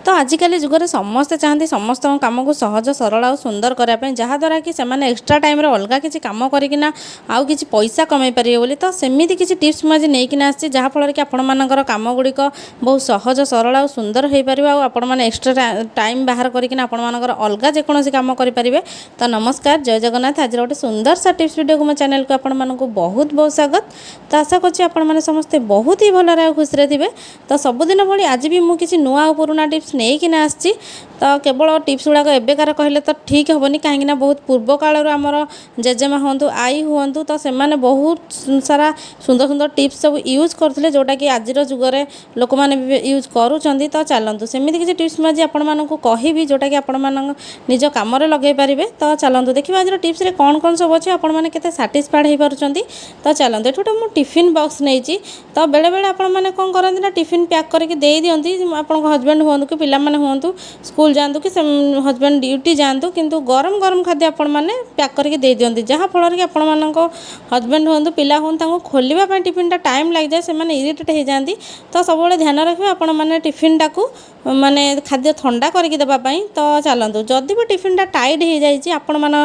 ତ ଆଜିକାଲି ଯୁଗରେ ସମସ୍ତେ ଚାହାନ୍ତି ସମସ୍ତଙ୍କ କାମକୁ ସହଜ, ସରଳ ଆଉ ସୁନ୍ଦର କରିବା ପାଇଁ, ଯାହାଦ୍ୱାରା କି ସେମାନେ ଏକ୍ସଟ୍ରା ଟାଇମ୍ରେ ଅଲଗା କିଛି କାମ କରିକିନା ଆଉ କିଛି ପଇସା କମେଇ ପାରିବେ ବୋଲି। ତ ସେମିତି କିଛି ଟିପ୍ସ ମୁଁ ଆଜି ନେଇକିନା ଆସିଛି, ଯାହାଫଳରେ କି ଆପଣମାନଙ୍କର କାମ ଗୁଡ଼ିକ ବହୁତ ସହଜ, ସରଳ ଆଉ ସୁନ୍ଦର ହୋଇପାରିବ ଆଉ ଆପଣମାନେ ଏକ୍ସଟ୍ରା ଟାଇମ୍ ବାହାର କରିକିନା ଆପଣମାନଙ୍କର ଅଲଗା ଯେକୌଣସି କାମ କରିପାରିବେ। ତ ନମସ୍କାର, ଜୟ ଜଗନ୍ନାଥ। ଆଜିର ଗୋଟେ ସୁନ୍ଦର ସା ଟିପ୍ସ ଭିଡ଼ିଓକୁ ମୋ ଚ୍ୟାନେଲକୁ ଆପଣମାନଙ୍କୁ ବହୁତ ବହୁତ ସ୍ୱାଗତ। ତ ଆଶା କରୁଛି ଆପଣମାନେ ସମସ୍ତେ ବହୁତ ହି ଭଲରେ ଆଉ ଖୁସିରେ ଥିବେ। ତ ସବୁଦିନ ଭଳି ଆଜି ବି ମୁଁ କିଛି ନୂଆ ଆଉ ପୁରୁଣା ଟିପ୍ସ ନେଇକିନା ଆସିଛି। ତ କେବଳ ଟିପ୍ସ ଗୁଡ଼ାକ ଏବେକାର କହିଲେ ତ ଠିକ୍ ହେବନି, କାହିଁକିନା ବହୁତ ପୂର୍ବ କାଳରୁ ଆମର ଜେଜେମା ହୁଅନ୍ତୁ, ଆଈ ହୁଅନ୍ତୁ, ତ ସେମାନେ ବହୁତ ସାରା ସୁନ୍ଦର ସୁନ୍ଦର ଟିପ୍ସ ସବୁ ୟୁଜ୍ କରୁଥିଲେ, ଯେଉଁଟାକି ଆଜିର ଯୁଗରେ ଲୋକମାନେ ବି ୟୁଜ୍ କରୁଛନ୍ତି। ତ ଚାଲନ୍ତୁ, ସେମିତି କିଛି ଟିପ୍ସ ମୁଁ ଆଜି ଆପଣମାନଙ୍କୁ କହିବି, ଯେଉଁଟାକି ଆପଣମାନଙ୍କ ନିଜ କାମରେ ଲଗାଇ ପାରିବେ। ତ ଚାଲନ୍ତୁ ଦେଖିବା ଆଜିର ଟିପ୍ସରେ କ'ଣ କ'ଣ ସବୁ ଅଛି, ଆପଣମାନେ କେତେ ସାଟିସ୍ଫାଏଡ଼୍ ହେଇପାରୁଛନ୍ତି। ତ ଚାଲନ୍ତୁ, ଏଠି ଗୋଟେ ମୁଁ ଟିଫିନ୍ ବକ୍ସ ନେଇଛି। ତ ବେଳେବେଳେ ଆପଣମାନେ କ'ଣ କରନ୍ତି ନା ଟିଫିନ୍ ପ୍ୟାକ୍ କରିକି ଦେଇ ଦିଅନ୍ତି, ଆପଣଙ୍କ ହଜବେଣ୍ଡ ହୁଅନ୍ତୁ କି ପିଲାମାନେ ହୁଅନ୍ତୁ, ସ୍କୁଲ ଯାଆନ୍ତୁ କି ସେ ହଜବେଣ୍ଡ ଡ୍ୟୁଟି ଯାଆନ୍ତୁ, କିନ୍ତୁ ଗରମ ଗରମ ଖାଦ୍ୟ ଆପଣମାନେ ପ୍ୟାକ୍ କରିକି ଦେଇ ଦିଅନ୍ତି, ଯାହାଫଳରେ କି ଆପଣମାନଙ୍କ ହଜବେଣ୍ଡ ହୁଅନ୍ତୁ, ପିଲା ହୁଅନ୍ତୁ, ତାଙ୍କୁ ଖୋଲିବା ପାଇଁ ଟିଫିନ୍ଟା ଟାଇମ୍ ଲାଗିଯାଏ, ସେମାନେ ଇରିଟେଟ୍ ହେଇଯାଆନ୍ତି। ତ ସବୁବେଳେ ଧ୍ୟାନ ରଖିବେ ଆପଣମାନେ ଟିଫିନ୍ଟାକୁ ମାନେ ଖାଦ୍ୟ ଥଣ୍ଡା କରିକି ଦେବା ପାଇଁ। ତ ଚାଲନ୍ତୁ, ଯଦି ବି ଟିଫିନ୍ଟା ଟାଇଟ୍ ହେଇଯାଇଛି, ଆପଣମାନ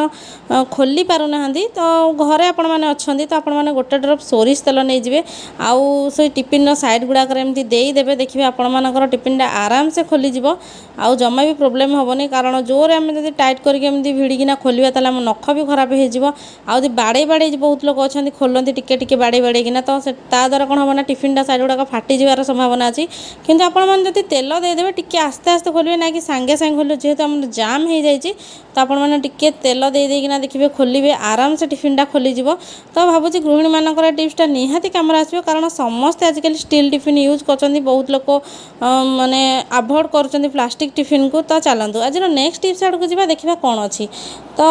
ଖୋଲି ପାରୁନାହାନ୍ତି, ତ ଘରେ ଆପଣମାନେ ଅଛନ୍ତି, ତ ଆପଣମାନେ ଗୋଟେ ଡ୍ରପ୍ ସୋରିଷ ତେଲ ନେଇଯିବେ ଆଉ ସେଇ ଟିଫିନ୍ର ସାଇଡ଼୍ ଗୁଡ଼ାକରେ ଏମିତି ଦେଇଦେବେ। ଦେଖିବେ, ଆପଣମାନଙ୍କର ଟିଫିନ୍ଟା ଆରାମସେ ଖୋଲିଯିବ ଆଉ ଜମା ବି ପ୍ରୋବ୍ଲେମ୍ ହେବନି। କାରଣ ଜୋରରେ ଆମେ ଯଦି ଟାଇଟ୍ କରିକି ଏମିତି ଭିଡ଼ିକିନା ଖୋଲିବା, ତାହେଲେ ଆମ ନଖ ବି ଖରାପ ହେଇଯିବ। ଆଉ ଯଦି ବାଡ଼େଇ ବାଡ଼େଇ, ବହୁତ ଲୋକ ଅଛନ୍ତି ଖୋଲନ୍ତି ଟିକେ ଟିକେ ବାଡ଼େଇ ବାଡ଼େଇକିନା, ତ ସେ ତା ଦ୍ୱାରା କ'ଣ ହେବ ନା ଟିଫିନ୍ଟା ସାଇଡ଼୍ ଗୁଡ଼ାକ ଫାଟିଯିବାର ସମ୍ଭାବନା ଅଛି। କିନ୍ତୁ ଆପଣମାନେ ଯଦି ତେଲ ଦେଇଦେବେ, ଟିକେ ଆସ୍ତେ ଆସ୍ତେ ଖୋଲିବେ, ନା କି ସାଙ୍ଗେ ସାଙ୍ଗେ ଖୋଲିବେ। ଯେହେତୁ ଆମର ଜାମ୍ ହେଇଯାଇଛି, ତ ଆପଣମାନେ ଟିକେ ତେଲ ଦେଇ ଦେଇକିନା ଦେଖିବେ, ଖୋଲିବେ, ଆରାମସେ ଟିଫିନ୍ଟା ଖୋଲିଯିବ। ତ ଭାବୁଛି ଗୃହିଣୀମାନଙ୍କର ଟିପ୍ସଟା ନିହାତି କାମରେ ଆସିବ, କାରଣ ସମସ୍ତେ ଆଜିକାଲି ଷ୍ଟିଲ୍ ଟିଫିନ୍ ୟୁଜ୍ କରୁଛନ୍ତି। ବହୁତ ଲୋକ ମାନେ ଆଭଏଡ଼ କରୁଛନ୍ତି ପ୍ଲାଷ୍ଟିକ୍ ଟିଫିନ୍କୁ। ତ ଚାଲନ୍ତୁ, ଆଜିର ନେକ୍ସଟ ଟିପ୍ସ ଆଡ଼କୁ ଯିବା, ଦେଖିବା କ'ଣ ଅଛି। ତ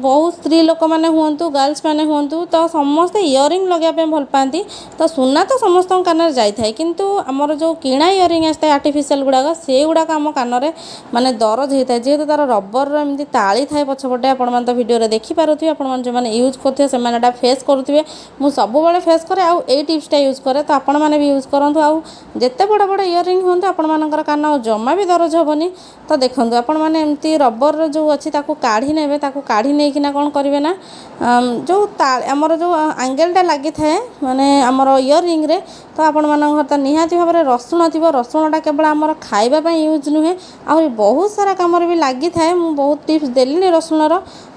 ବହୁତ ସ୍ତ୍ରୀ ଲୋକମାନେ ହୁଅନ୍ତୁ, ଗାର୍ଲସ ମାନେ ହୁଅନ୍ତୁ, ତ ସମସ୍ତେ ଇୟରିଂ ଲଗାଇବା ପାଇଁ ଭଲ ପାଆନ୍ତି। ତ ସୁନା ତ ସମସ୍ତଙ୍କ କାନରେ ଯାଇଥାଏ, କିନ୍ତୁ ଆମର ଯେଉଁ କିଣା ଇୟରିଂ ଆସିଥାଏ, ଆର୍ଟିଫିସିଆଲ ଗୁଡ଼ାକ, ସେଗୁଡ଼ାକ ଆମ କାନରେ ମାନେ ଦରଜ ହେଇଥାଏ, ଯେହେତୁ ତା'ର ରବରର ଏମିତି ତାଳି ଥାଏ ପଛପଟେ। ଆପଣମାନେ ତ ଭିଡ଼ିଓରେ ଦେଖିପାରୁଥିବେ। ଆପଣମାନେ ଯେଉଁମାନେ ୟୁଜ୍ କରୁଥିବେ, ସେମାନେ ଏଇଟା ଫେସ୍ କରୁଥିବେ। ମୁଁ ସବୁବେଳେ ଫେସ୍ କରେ ଆଉ ଏଇ ଟିପ୍ସଟା ୟୁଜ୍ କରେ। ତ ଆପଣମାନେ ବି ୟୁଜ୍ କରନ୍ତୁ ଆଉ ଯେତେ ବଡ଼ ବଡ଼ ଇୟରିଂ ହୁଅନ୍ତୁ, ଆପଣମାନଙ୍କର କାନ ଆଉ ଜମା ବି ଦରଜ ହେବନି। ତ ଦେଖନ୍ତୁ, ଆପଣମାନେ ଏମିତି ରବରର ଯେଉଁ ଅଛି ତାକୁ କାଢ଼ି ନେବେ। ତାକୁ କାଢ଼ି ନେଇକିନା କ'ଣ କରିବେ ନା ଯେଉଁ ଆମର ଯେଉଁ ଆଙ୍ଗେଲଟା ଲାଗିଥାଏ, ମାନେ ଆମର ଇୟରିଂରେ, ତ ଆପଣମାନଙ୍କ ଘରେ ତ ନିହାତି ଭାବରେ ରସୁଣ ଥିବ। ରସୁଣଟା କେବଳ ଆମର ଖାଇବା ପାଇଁ ୟୁଜ୍ ନୁହେଁ, ଆହୁରି ବହୁତ ସାରା କାମରେ ବି ଲାଗିଥାଏ। ମୁଁ ବହୁତ ଟିପ୍ସ ଦେଲିଣି ରସୁଣର।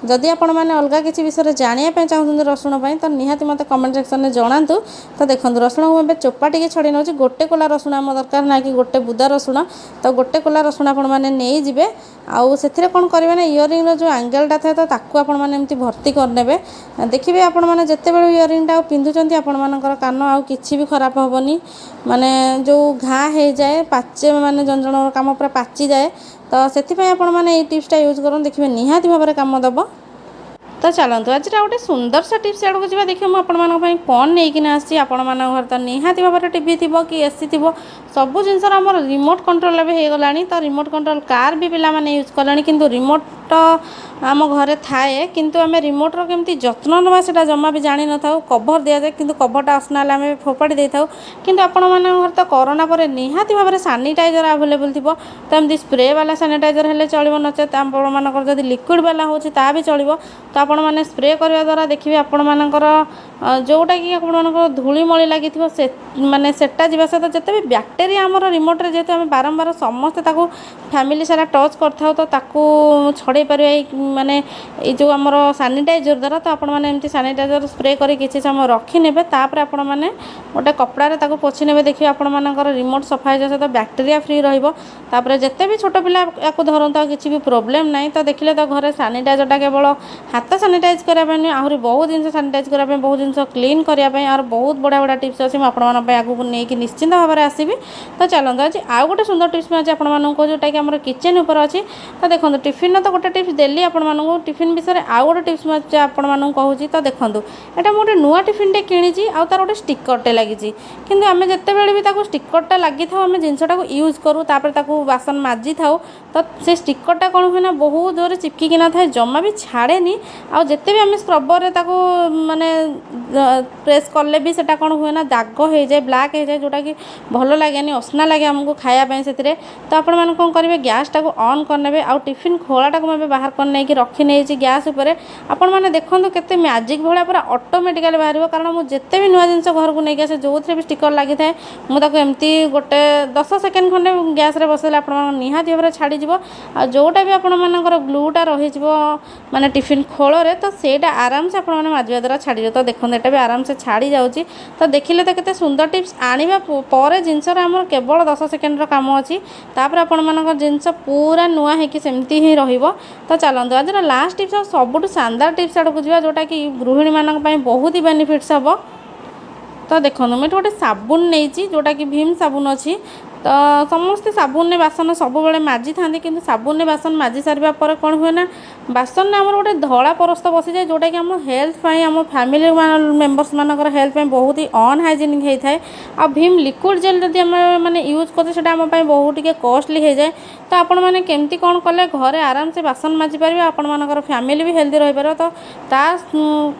ଯଦି ଆପଣମାନେ ଅଲଗା କିଛି ବିଷୟରେ ଜାଣିବା ପାଇଁ ଚାହୁଁଛନ୍ତି ରସୁଣ ପାଇଁ, ତ ନିହାତି ମୋତେ କମେଣ୍ଟ ସେକ୍ସନରେ ଜଣାନ୍ତୁ। ତ ଦେଖନ୍ତୁ, ରସୁଣକୁ ମୁଁ ଏବେ ଚୋପା ଟିକେ ଛଡ଼େଇ ନେଉଛି। ଗୋଟେ କୋଲା ରସୁଣ ଆମ ଦରକାର, ନା କି ଗୋଟେ ବୁଦା ରସୁଣ। ତ ଗୋଟେ କୋଲା ରସୁଣ ଆପଣମାନେ ନେଇଯିବେ ଆଉ ସେଥିରେ କ'ଣ କରିବେ ନା ଇୟରିଂର ଯେଉଁ ଆଙ୍ଗେଲଟା ଥାଏ, ତ ତାକୁ ଆପଣମାନେ ଏମିତି ଭର୍ତ୍ତି କରିନେବେ। ଦେଖିବେ, ଆପଣମାନେ ଯେତେବେଳେ ଇୟରିଂଟା ଆଉ ପିନ୍ଧୁଛନ୍ତି, ଆପଣମାନଙ୍କର କାନ ଆଉ କିଛି ବି ଖରାପ ହେବନି। ମାନେ ଯେଉଁ ଘା ହେଇଯାଏ, ପାଚେ, ମାନେ ଜଣ ଜଣଙ୍କର କାନ ପୁରା ପାଚିଯାଏ, ତ ସେଥିପାଇଁ ଆପଣମାନେ ଏଇ ଟିପ୍ସଟା ୟୁଜ୍ କରନ୍ତୁ। ଦେଖିବେ, ନିହାତି ଭାବରେ କାମ ଦେବ। ତ ଚାଲନ୍ତୁ, ଆଜିର ଗୋଟେ ସୁନ୍ଦର ସା ଟିପ୍ସ ଆଡ଼କୁ ଯିବା। ଦେଖିବେ, ମୁଁ ଆପଣମାନଙ୍କ ପାଇଁ କ'ଣ ନେଇକିନା ଆସିଛି। ଆପଣମାନଙ୍କ ଘରେ ତ ନିହାତି ଭାବରେ ଟିଭି ଥିବ କି ଏସି ଥିବ। ସବୁ ଜିନିଷର ଆମର ରିମୋଟ୍ କଣ୍ଟ୍ରୋଲ୍ ଏବେ ହେଇଗଲାଣି। ତ ରିମୋଟ୍ କଣ୍ଟ୍ରୋଲ୍ କାର୍ ବି ପିଲାମାନେ ୟୁଜ୍ କଲେଣି। କିନ୍ତୁ ରିମୋଟ୍ ତ ଆମ ଘରେ ଥାଏ, କିନ୍ତୁ ଆମେ ରିମୋଟ୍ର କେମିତି ଯତ୍ନ ନେବା ସେଇଟା ଜମା ବି ଜାଣିନଥାଉ। କଭର୍ ଦିଆଯାଏ, କିନ୍ତୁ କଭର୍ଟା ଅସନା ହେଲେ ଆମେ ଫୋପାଡ଼ି ଦେଇଥାଉ। କିନ୍ତୁ ଆପଣମାନଙ୍କ ଘରେ ତ କରୋନା ପରେ ନିହାତି ଭାବରେ ସାନିଟାଇଜର୍ ଆଭେଲେବୁଲ୍ ଥିବ। ତ ଏମିତି ସ୍ପ୍ରେ ବାଲା ସାନିଟାଇଜର୍ ହେଲେ ଚଳିବ, ନଚେତ୍ ଆପଣମାନଙ୍କର ଯଦି ଲିକ୍ୱିଡ଼ ବାଲା ହେଉଛି, ତା ବି ଚଳିବ। ତ ଆପଣମାନେ ସ୍ପ୍ରେ କରିବା ଦ୍ୱାରା ଦେଖିବେ, ଆପଣମାନଙ୍କର ଯେଉଁଟାକି ଆପଣମାନଙ୍କର ଧୂଳି ମଳି ଲାଗିଥିବ, ସେ ମାନେ ସେଟା ଯିବା ସହିତ ଯେତେ ବି ବ୍ୟାକ୍ଟେରିଆ ଆମର ରିମୋଟ୍ରେ, ଯେହେତୁ ଆମେ ବାରମ୍ବାର ସମସ୍ତେ ତାକୁ ଫ୍ୟାମିଲି ସାରା ଟଚ୍ କରିଥାଉ, ତ ତାକୁ ଛଡ଼େଇ ପାରିବା ଏଇ ମାନେ ଏଇ ଯେଉଁ ଆମର ସାନିଟାଇଜର୍ ଦ୍ୱାରା। ତ ଆପଣମାନେ ଏମିତି ସାନିଟାଇଜର୍ ସ୍ପ୍ରେ କରି କିଛି ସମୟ ରଖିନେବେ। ତାପରେ ଆପଣମାନେ ଗୋଟେ କପଡ଼ାରେ ତାକୁ ପୋଛି ନେବେ। ଦେଖିବେ, ଆପଣମାନଙ୍କର ରିମୋଟ୍ ସଫା ହେଇଯିବା ସହିତ ବ୍ୟାକ୍ଟେରିଆ ଫ୍ରି ରହିବ। ତାପରେ ଯେତେ ବି ଛୋଟ ପିଲା ୟାକୁ ଧରନ୍ତୁ, ଆଉ କିଛି ବି ପ୍ରୋବ୍ଲେମ୍ ନାହିଁ। ତ ଦେଖିଲେ ତ, ଘରେ ସାନିଟାଇଜର୍ଟା କେବଳ ହାତ ସାନିଟାଇଜ୍ କରିବା ପାଇଁ ନୁହେଁ, ଆହୁରି ବହୁତ ଜିନିଷ ସାନିଟାଇଜ୍ କରିବା ପାଇଁ, ବହୁତ ଜିନିଷ କ୍ଲିନ୍ କରିବା ପାଇଁ ଆହୁରି ବହୁତ ବଢ଼ିଆ ବଢ଼ିଆ ଟିପ୍ସ ଅଛି। ମୁଁ ଆପଣମାନଙ୍କ ପାଇଁ ଆଗକୁ ନେଇକି ନିଶ୍ଚିନ୍ତ ଭାବରେ ଆସିବି। ତ ଚାଲନ୍ତୁ, ଆଜି ଆଉ ଗୋଟେ ସୁନ୍ଦର ଟିପ୍ସ ମୁଁ ଆଜି ଆପଣମାନଙ୍କୁ କହୁଛି, ଯେଉଁଟାକି ଆମର କିଚେନ୍ ଉପରେ ଅଛି। ତ ଦେଖନ୍ତୁ, ଟିଫିନ୍ର ତ ଗୋଟେ ଗୋଟେ ଟିପ୍ସ ଦେଲି ଆପଣମାନଙ୍କୁ ଟିଫିନ୍ ବିଷୟରେ। ଆଉ ଗୋଟେ ଟିପ୍ସ ମଧ୍ୟ ଆପଣମାନଙ୍କୁ କହୁଛି। ତ ଦେଖନ୍ତୁ, ଏଇଟା ମୁଁ ଗୋଟେ ନୂଆ ଟିଫିନ୍ଟେ କିଣିଛି ଆଉ ତାର ଗୋଟେ ଷ୍ଟିକରଟେ ଲାଗିଛି। କିନ୍ତୁ ଆମେ ଯେତେବେଳେ ବି ତାକୁ ଷ୍ଟିକରଟା ଲାଗିଥାଉ, ଆମେ ଜିନିଷଟାକୁ ୟୁଜ୍ କରୁ, ତାପରେ ତାକୁ ବାସନ ମାଜିଥାଉ, ତ ସେ ଷ୍ଟିକରଟା କ'ଣ ହୁଏ ନା ବହୁତ ଜୋରରେ ଚିପକିକିନା ଥାଏ, ଜମା ବି ଛାଡ଼େନି। ଆଉ ଯେତେ ବି ଆମେ ସ୍କ୍ରବରରେ ତାକୁ ମାନେ ପ୍ରେସ୍ କଲେ ବି ସେଟା କ'ଣ ହୁଏ ନା ଦାଗ ହେଇଯାଏ, ବ୍ଲାକ୍ ହେଇଯାଏ, ଯେଉଁଟାକି ଭଲ ଲାଗେନି, ଅସନା ଲାଗେ ଆମକୁ ଖାଇବା ପାଇଁ ସେଥିରେ। ତ ଆପଣମାନେ କ'ଣ କରିବେ? ଗ୍ୟାସ୍ଟାକୁ ଅନ୍ କରିନେବେ ଆଉ ଟିଫିନ୍ ଖୋଳାଟାକୁ ମୁଁ ଏବେ ବାହାର କରି ନେଇକି ରଖି ନେଇଛି ଗ୍ୟାସ୍ ଉପରେ। ଆପଣମାନେ ଦେଖନ୍ତୁ, କେତେ ମ୍ୟାଜିକ୍ ଭଳିଆ ପୁରା ଅଟୋମେଟିକାଲି ବାହାରିବ। କାରଣ ମୁଁ ଯେତେ ବି ନୂଆ ଜିନିଷ ଘରକୁ ନେଇକି ଆସେ, ଯେଉଁଥିରେ ବି ଷ୍ଟିକର୍ ଲାଗିଥାଏ, ମୁଁ ତାକୁ ଏମିତି ଗୋଟେ 10 ସେକେଣ୍ଡ ଖଣ୍ଡେ ଗ୍ୟାସ୍ରେ ବସେଇଲେ ଆପଣଙ୍କ ନିହାତି ଭାବରେ ଛାଡ଼ିଯିବ। ଆଉ ଯେଉଁଟା ବି ଆପଣମାନଙ୍କର ଗ୍ଲୁଟା ରହିଯିବ ମାନେ ଟିଫିନ୍ ଖୋଳରେ, ତ ସେଇଟା ଆରାମସେ ଆପଣମାନେ ମାଜିବା ଦ୍ୱାରା ଛାଡ଼ିଯିବ। ତ ଦେଖନ୍ତୁ, ଏଇଟା ବି ଆରାମସେ ଛାଡ଼ି ଯାଉଛି। ତ ଦେଖିଲେ ତ କେତେ ସୁନ୍ଦର ଟିପ୍ସ? ଆଣିବା ପରେ ଜିନିଷର ଆମର କେବଳ 10 ସେକେଣ୍ଡର କାମ ଅଛି। ତାପରେ ଆପଣମାନଙ୍କ ଜିନିଷ ପୁରା ନୂଆ ହେଇକି ସେମିତି ହିଁ ରହିବ। ତ ଚାଲନ୍ତୁ, ଆଜିର ଲାଷ୍ଟ ଟିପ୍ସ ଆଉ ସବୁଠୁ ଶାନଦାର ଟିପ୍ସ ଆଡ଼କୁ ଯିବା, ଯେଉଁଟାକି ଗୃହିଣୀମାନଙ୍କ ପାଇଁ ବହୁତ ହି ବେନିଫିଟ୍ସ ହେବ। ତ ଦେଖନ୍ତୁ, ମୁଁ ଏଠି ଗୋଟେ ସାବୁନ ନେଇଛି, ଯେଉଁଟାକି ଭୀମ ସାବୁନ ଅଛି। ତ ସମସ୍ତେ ସାବୁନରେ ବାସନ ସବୁବେଳେ ମାଜିଥାନ୍ତି। କିନ୍ତୁ ସାବୁନରେ ବାସନ ମାଜି ସାରିବା ପରେ କ'ଣ ହୁଏ ନା ବାସନରେ ଆମର ଗୋଟେ ଧଳା ପରସ୍ତ ବସିଯାଏ, ଯେଉଁଟାକି ଆମ ହେଲ୍ଥ ପାଇଁ, ଆମ ଫ୍ୟାମିଲି ମେମ୍ବର୍ସ ମାନଙ୍କର ହେଲ୍ଥ ପାଇଁ ବହୁତ ହି ଅନହାଇଜେନିକ୍ ହେଇଥାଏ। ଆଉ ଭୀମ ଲିକ୍ୱିଡ଼ ଜେଲ୍ ଯଦି ଆମେ ମାନେ ୟୁଜ୍ କରୁଛେ, ସେଇଟା ଆମ ପାଇଁ ବହୁତ ଟିକେ କଷ୍ଟଲି ହେଇଯାଏ। ତ ଆପଣମାନେ କେମିତି କ'ଣ କଲେ ଘରେ ଆରାମସେ ବାସନ ମାଜିପାରିବେ, ଆପଣମାନଙ୍କର ଫ୍ୟାମିଲି ବି ହେଲ୍ଦି ରହିପାରିବ, ତ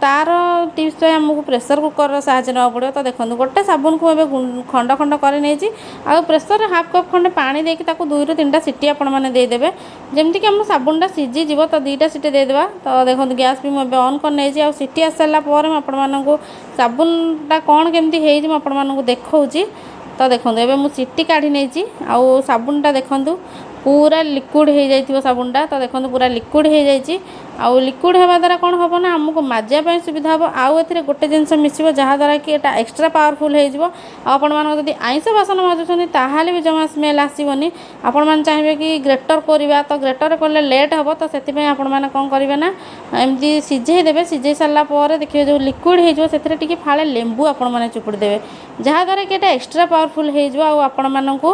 ତାର ଟିପ୍ସ ପାଇଁ ଆମକୁ ପ୍ରେସର କୁକର୍ର ସାହାଯ୍ୟ ନେବାକୁ ପଡ଼ିବ। ତ ଦେଖନ୍ତୁ, ଗୋଟେ ସାବୁନକୁ ଏବେ ଖଣ୍ଡ ଖଣ୍ଡ କରି ନେଇଛି ଆଉ ପ୍ରେସରରେ ହାଫ୍ କପ୍ ଖଣ୍ଡେ ପାଣି ଦେଇକି ତାକୁ ଦୁଇରୁ ତିନିଟା ସିଟି ଆପଣମାନେ ଦେଇଦେବେ, ଯେମିତିକି ଆମ ସାବୁନଟା ସିଝିଯିବ। ତ ଦୁଇଟା ସିଟି ଦେଇଦେବା। ତ ଦେଖନ୍ତୁ, ଗ୍ୟାସ୍ ବି ମୁଁ ଏବେ ଅନ୍ କରିନେଇଛି ଆଉ ସିଟି ଆସିସାରିଲା ପରେ ମୁଁ ଆପଣମାନଙ୍କୁ ସାବୁନଟା କ'ଣ କେମିତି ହେଇଛି ମୁଁ ଆପଣମାନଙ୍କୁ ଦେଖାଉଛି। ତ ଦେଖନ୍ତୁ, ଏବେ ମୁଁ ସିଟି କାଢ଼ି ନେଇଛି ଆଉ ସାବୁନଟା ଦେଖନ୍ତୁ, ପୁରା ଲିକ୍ୱିଡ଼ ହେଇଯାଇଥିବ ସାବୁନଟା। ତ ଦେଖନ୍ତୁ, ପୁରା ଲିକ୍ୱିଡ଼ ହେଇଯାଇଛି। ଆଉ ଲିକ୍ୱିଡ଼ ହେବା ଦ୍ୱାରା କ'ଣ ହେବ ନା ଆମକୁ ମାଜିବା ପାଇଁ ସୁବିଧା ହେବ। ଆଉ ଏଥିରେ ଗୋଟେ ଜିନିଷ ମିଶିବ, ଯାହାଦ୍ୱାରା କି ଏଇଟା ଏକ୍ସଟ୍ରା ପାୱାରଫୁଲ୍ ହେଇଯିବ। ଆଉ ଆପଣମାନଙ୍କ ଯଦି ଆଇଁଷ ବାସନ ମାଜୁଛନ୍ତି, ତାହେଲେ ବି ଜମା ସ୍ମେଲ୍ ଆସିବନି। ଆପଣମାନେ ଚାହିଁବେ କି ଗ୍ରେଟର୍ କରିବା, ତ ଗ୍ରେଟର୍ କଲେ ଲେଟ୍ ହେବ। ତ ସେଥିପାଇଁ ଆପଣମାନେ କ'ଣ କରିବେ ନା ଏମିତି ସିଝେଇ ଦେବେ। ସିଝେଇ ସାରିଲା ପରେ ଦେଖିବେ, ଯେଉଁ ଲିକ୍ୱିଡ଼ ହେଇଯିବ, ସେଥିରେ ଟିକେ ଫାଳେ ଲେମ୍ବୁ ଆପଣମାନେ ଚୁପୁଡ଼ି ଦେବେ, ଯାହାଦ୍ୱାରା କି ଏଇଟା ଏକ୍ସଟ୍ରା ପାୱାରଫୁଲ୍ ହେଇଯିବ ଆଉ ଆପଣମାନଙ୍କୁ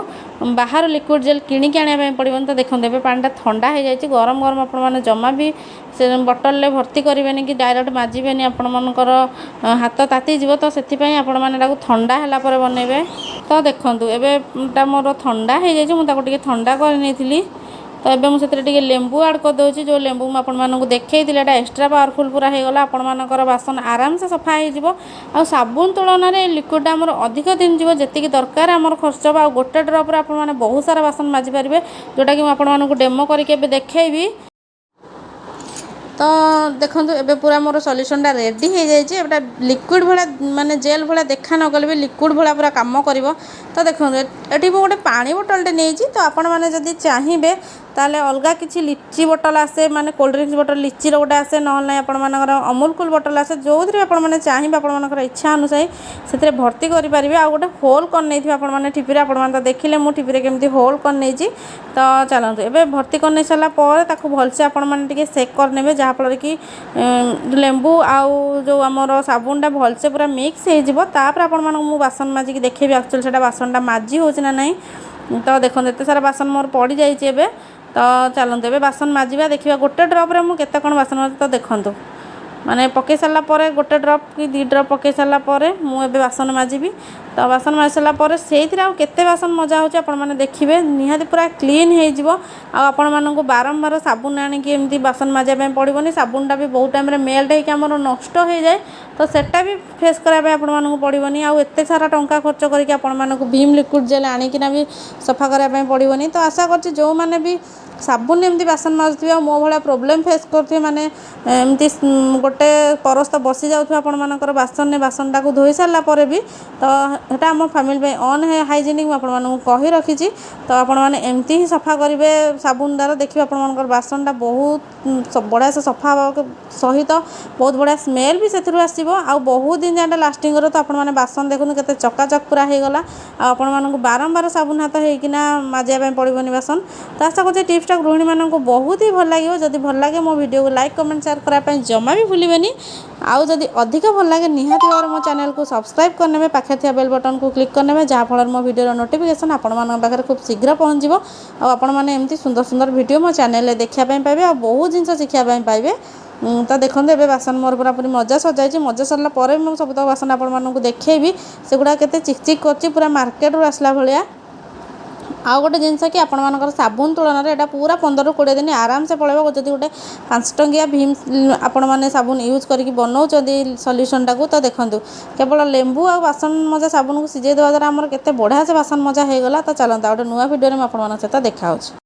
ବାହାର ଲିକ୍ୱିଡ଼ ଜେଲ୍ କିଣିକି ଆଣିବା ପାଇଁ ପଡ଼ିବନି। ତ ଦେଖନ୍ତୁ, ଏବେ ପାଣିଟା ଥଣ୍ଡା ହେଇଯାଇଛି। ଗରମ ଗରମ ଆପଣମାନେ ଜମା ବି ସେ ବଟଲରେ ଭର୍ତ୍ତି କରିବେନି କି ଡାଇରେକ୍ଟ ମାଜିବେନି, ଆପଣମାନଙ୍କର ହାତ ତାତିଯିବ। ତ ସେଥିପାଇଁ ଆପଣମାନେ ଏଟାକୁ ଥଣ୍ଡା ହେଲା ପରେ ବନେଇବେ। ତ ଦେଖନ୍ତୁ, ଏବେ ଏଟା ମୋର ଥଣ୍ଡା ହେଇଯାଇଛି। ମୁଁ ତାକୁ ଟିକେ ଥଣ୍ଡା କରିନେଇଥିଲି। ତ ଏବେ ମୁଁ ସେଥିରେ ଟିକେ ଲେମ୍ବୁ ଆଡ଼୍ କରିଦେଉଛି, ଯେଉଁ ଲେମ୍ବୁ ମୁଁ ଆପଣମାନଙ୍କୁ ଦେଖେଇଥିଲି। ଏଇଟା ଏକ୍ସଟ୍ରା ପାୱାରଫୁଲ୍ ପୁରା ହେଇଗଲା। ଆପଣମାନଙ୍କର ବାସନ ଆରାମସେ ସଫା ହେଇଯିବ। ଆଉ ସାବୁନ ତୁଳନାରେ ଏ ଲିକ୍ୱିଡ଼ଟା ଆମର ଅଧିକ ଦିନ ଯିବ, ଯେତିକି ଦରକାର ଆମର ଖର୍ଚ୍ଚ ହେବ। ଆଉ ଗୋଟେ ଡ୍ରପ୍ରେ ଆପଣମାନେ ବହୁତ ସାରା ବାସନ ମାଜିପାରିବେ, ଯେଉଁଟାକି ମୁଁ ଆପଣମାନଙ୍କୁ ଡେମୋ କରିକି ଏବେ ଦେଖେଇବି। ତ ଦେଖନ୍ତୁ, ଏବେ ପୁରା ମୋର ସଲ୍ୟୁସନ୍ଟା ରେଡ଼ି ହେଇଯାଇଛି। ଏଇଟା ଲିକ୍ୱିଡ଼ ଭଳିଆ, ମାନେ ଜେଲ୍ ଭଳିଆ ଦେଖା ନଗଲେ ବି ଲିକ୍ୱିଡ଼ ଭଳିଆ ପୁରା କାମ କରିବ। ତ ଦେଖନ୍ତୁ, ଏଠି ମୁଁ ଗୋଟେ ପାଣି ବୋଟଲଟେ ନେଇଛି। ତ ଆପଣମାନେ ଯଦି ଚାହିଁବେ, ତାହେଲେ ଅଲଗା କିଛି ଲିଚି ବୋଟଲ ଆସେ, ମାନେ କୋଲ୍ଡ ଡ୍ରିଙ୍କସ୍ ବୋଟଲ ଲିଚିର ଗୋଟେ ଆସେ, ନହେଲେ ନାହିଁ ଆପଣମାନଙ୍କର ଅମୁଲ କୁଲ୍ ବୋଟଲ ଆସେ। ଯେଉଁଥିରେ ଆପଣମାନେ ଚାହିଁବେ, ଆପଣମାନଙ୍କର ଇଚ୍ଛା ଅନୁଯାୟୀ ସେଥିରେ ଭର୍ତ୍ତି କରିପାରିବେ। ଆଉ ଗୋଟେ ହୋଲ୍ କରିନେଇଥିବେ ଆପଣମାନେ ଠିପିରେ। ଆପଣମାନେ ତ ଦେଖିଲେ ମୁଁ ଠିପିରେ କେମିତି ହୋଲ୍ କରିନେଇଛି। ତ ଚାଲନ୍ତୁ, ଏବେ ଭର୍ତ୍ତି କରିନେଇ ସାରିଲା ପରେ ତାକୁ ଭଲସେ ଆପଣମାନେ ଟିକେ ସେକ୍ କରିନେବେ, ଯାହାଫଳରେ କି ଲେମ୍ବୁ ଆଉ ଯେଉଁ ଆମର ସାବୁନଟା ଭଲସେ ପୁରା ମିକ୍ସ ହେଇଯିବ। ତାପରେ ଆପଣମାନଙ୍କୁ ମୁଁ ବାସନ ମାଜିକି ଦେଖେଇବି, ଆକ୍ଚୁଆଲି ସେଇଟା ବାସନଟା ମାଜି ହେଉଛି ନା ନାହିଁ। ତ ଦେଖନ୍ତୁ, ଏତେ ସାରା ବାସନ ମୋର ପଡ଼ିଯାଇଛି ଏବେ। ତ ଚାଲନ୍ତୁ, ଏବେ ବାସନ ମାଜିବା, ଦେଖିବା ଗୋଟେ ଡ୍ରପ୍ରେ ମୁଁ କେତେ କ'ଣ ବାସନ ମାଜି। ତ ଦେଖନ୍ତୁ, ମାନେ ପକାଇ ସାରିଲା ପରେ, ଗୋଟେ ଡ୍ରପ୍ କି ଦୁଇ ଡ୍ରପ୍ ପକାଇ ସାରିଲା ପରେ ମୁଁ ଏବେ ବାସନ ମାଜିବି। ତ ବାସନ ମାଜି ସାରିଲା ପରେ ସେଇଥିରେ ଆଉ କେତେ ବାସନ ମଜା ହେଉଛି ଆପଣମାନେ ଦେଖିବେ। ନିହାତି ପୁରା କ୍ଲିନ୍ ହେଇଯିବ ଆଉ ଆପଣମାନଙ୍କୁ ବାରମ୍ବାର ସାବୁନ ଆଣିକି ଏମିତି ବାସନ ମାଜିବା ପାଇଁ ପଡ଼ିବନି। ସାବୁନଟା ବି ବହୁତ ଟାଇମ୍ରେ ମେଲ୍ଟ ହେଇକି ଆମର ନଷ୍ଟ ହେଇଯାଏ, ତ ସେଟା ବି ଫେସ୍ କରିବା ପାଇଁ ଆପଣମାନଙ୍କୁ ପଡ଼ିବନି। ଆଉ ଏତେ ସାରା ଟଙ୍କା ଖର୍ଚ୍ଚ କରିକି ଆପଣମାନଙ୍କୁ ଭୀମ ଲିକ୍ୱିଡ଼ ଜେଲ୍ ଆଣିକିନା ବି ସଫା କରିବା ପାଇଁ ପଡ଼ିବନି। ତ ଆଶା କରୁଛି, ଯେଉଁମାନେ ବି ସାବୁନ ଏମିତି ବାସନ ମାଜୁଥିବେ ଆଉ ମୋ ଭଳିଆ ପ୍ରୋବ୍ଲେମ୍ ଫେସ୍ କରୁଥିବେ, ମାନେ ଏମିତି ଗୋଟେ ପରସ୍ତ ବସି ଯାଉଥିବ ଆପଣମାନଙ୍କର ବାସନରେ, ବାସନଟାକୁ ଧୋଇ ସାରିଲା ପରେ ବି, ତ ସେଟା ଆମ ଫ୍ୟାମିଲି ପାଇଁ ଅନ୍ ହାଇଜେନିକ୍, ମୁଁ ଆପଣମାନଙ୍କୁ କହି ରଖିଛି। ତ ଆପଣମାନେ ଏମିତି ହିଁ ସଫା କରିବେ ସାବୁନ ଦ୍ୱାରା। ଦେଖିବେ, ଆପଣମାନଙ୍କର ବାସନଟା ବହୁତ ବଢ଼ିଆ ସେ ସଫା ହେବା ସହିତ ବହୁତ ବଢ଼ିଆ ସ୍ମେଲ୍ ବି ସେଥିରୁ ଆସିବ ଆଉ ବହୁତ ଦିନ ଯାଏଁ ଲାଷ୍ଟିଂ କରିବ। ତ ଆପଣମାନେ ବାସନ ଦେଖନ୍ତୁ, କେତେ ଚକାଚକ ପୁରା ହେଇଗଲା ଆଉ ଆପଣମାନଙ୍କୁ ବାରମ୍ବାର ସାବୁନ ହାତ ହେଇକିନା ମାଜିବା ପାଇଁ ପଡ଼ିବନି ବାସନ। ତ ଆଶା କରୁଛି ଟିପ୍ସଟା ଟିପ୍ସଟା ଗୃହିଣୀମାନଙ୍କୁ ବହୁତ ହି ଭଲ ଲାଗିବ। ଯଦି ଭଲ ଲାଗେ, ମୋ ଭିଡ଼ିଓକୁ ଲାଇକ୍, କମେଣ୍ଟ, ସେୟାର କରିବା ପାଇଁ ଜମା ବି ଭୁଲିବେନି। ଆଉ ଯଦି ଅଧିକ ଭଲ ଲାଗେ, ନିହାତି ଭାବରେ ମୋ ଚ୍ୟାନେଲକୁ ସବସ୍କ୍ରାଇବ୍ କରିନେବେ, ପାଖରେ ଥିବା ବେଲ୍ ବଟନ୍କୁ କ୍ଲିକ୍ କରିନେବେ, ଯାହାଫଳରେ ମୋ ଭିଡ଼ିଓର ନୋଟିଫିକେସନ୍ ଆପଣମାନଙ୍କ ପାଖରେ ଖୁବ୍ ଶୀଘ୍ର ପହଞ୍ଚିବ ଆଉ ଆପଣମାନେ ଏମିତି ସୁନ୍ଦର ସୁନ୍ଦର ଭିଡ଼ିଓ ମୋ ଚ୍ୟାନେଲରେ ଦେଖିବା ପାଇଁ ପାଇବେ ଆଉ ବହୁତ ଜିନିଷ ଶିଖିବା ପାଇଁ ପାଇବେ। ତ ଦେଖନ୍ତୁ, ଏବେ ବାସନ ମୋର ପୁରାପୁରି ମଜା ସରିଯାଇଛି। ମଜା ସରିଲା ପରେ ବି ମୁଁ ସବୁତକ ବାସନ ଆପଣମାନଙ୍କୁ ଦେଖେଇବି, ସେଗୁଡ଼ା କେତେ ଚିକ୍ ଚିକ୍ କରୁଛି, ପୁରା ମାର୍କେଟରୁ ଆସିଲା ଭଳିଆ। ଆଉ ଗୋଟେ ଜିନିଷ କି ଆପଣମାନଙ୍କର ସାବୁନ ତୁଳନାରେ ଏଇଟା ପୁରା 15ରୁ 20 ଦିନ ଆରାମସେ ପଳେଇବ, ଯଦି ଗୋଟେ 5 ଟଙ୍କିଆ ଭୀମ୍ ଆପଣମାନେ ସାବୁନ ୟୁଜ୍ କରିକି ବନାଉଛନ୍ତି ସଲ୍ୟୁସନ୍ଟାକୁ। ତ ଦେଖନ୍ତୁ, କେବଳ ଲେମ୍ବୁ ଆଉ ବାସନ ମଜା ସାବୁନକୁ ସିଝେଇ ଦେବା ଦ୍ୱାରା ଆମର କେତେ ବଢ଼ିଆ ସେ ବାସନ ମଜା ହେଇଗଲା। ତ ଚାଲନ୍ତୁ, ଆଉ ଗୋଟେ ନୂଆ ଭିଡ଼ିଓରେ ମୁଁ ଆପଣମାନଙ୍କ ସହିତ ଦେଖା ହେଉଛି।